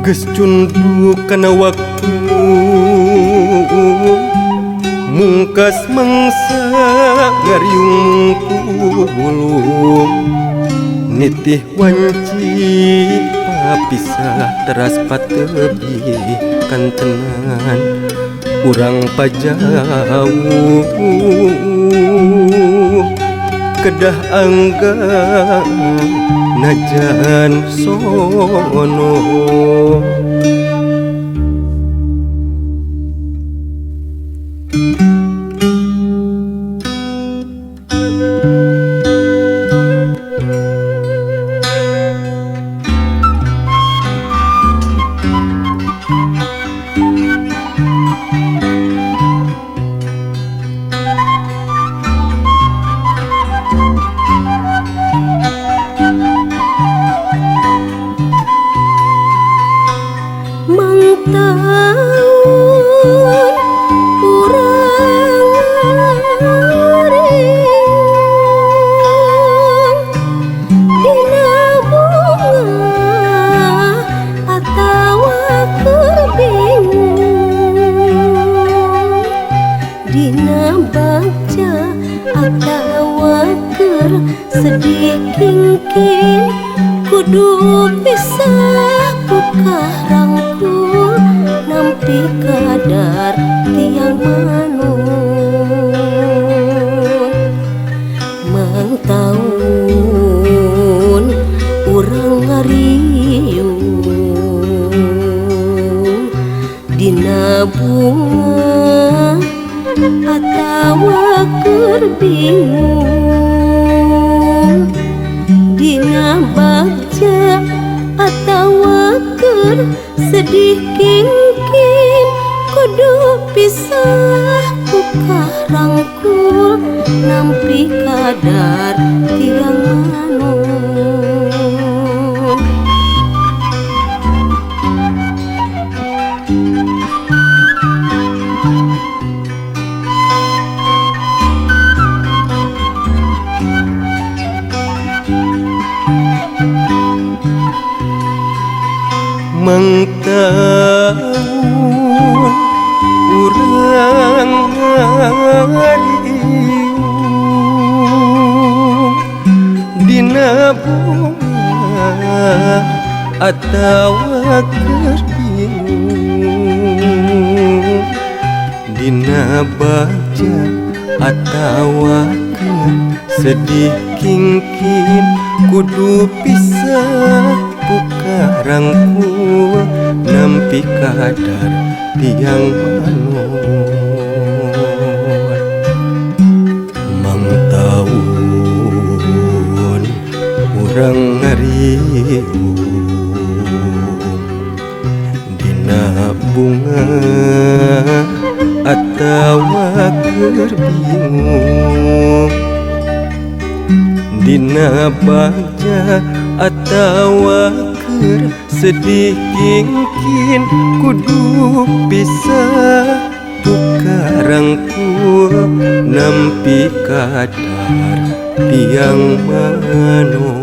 Geus cunduk kana waktu mungkas mangsa ngariung mungkulung nitih wanci papisah teras patebi kantenan urang pajauh kedah anggang najan sono. Sedih kingkin kudu pisah buka rangkul nampi kadar tiang manun mangtaun urang ngariung dina bunga atawa keur bingung dina bagja atawa keur sedih kingkin kudu pisah buka rangkul nampi kadar tiang manun. Mangtaun urang ngariung dina bunga atawa keur bingung dina bagja atawa keur sedih kingkin kudu pisah buka rangkul nampi kadar tiang manun. Mangtaun urang ngariung dina bunga atawa keur bingung dina bagja atawa keur sedih kingkin kudu pisah buka rangkul nampi kadar tiang manun.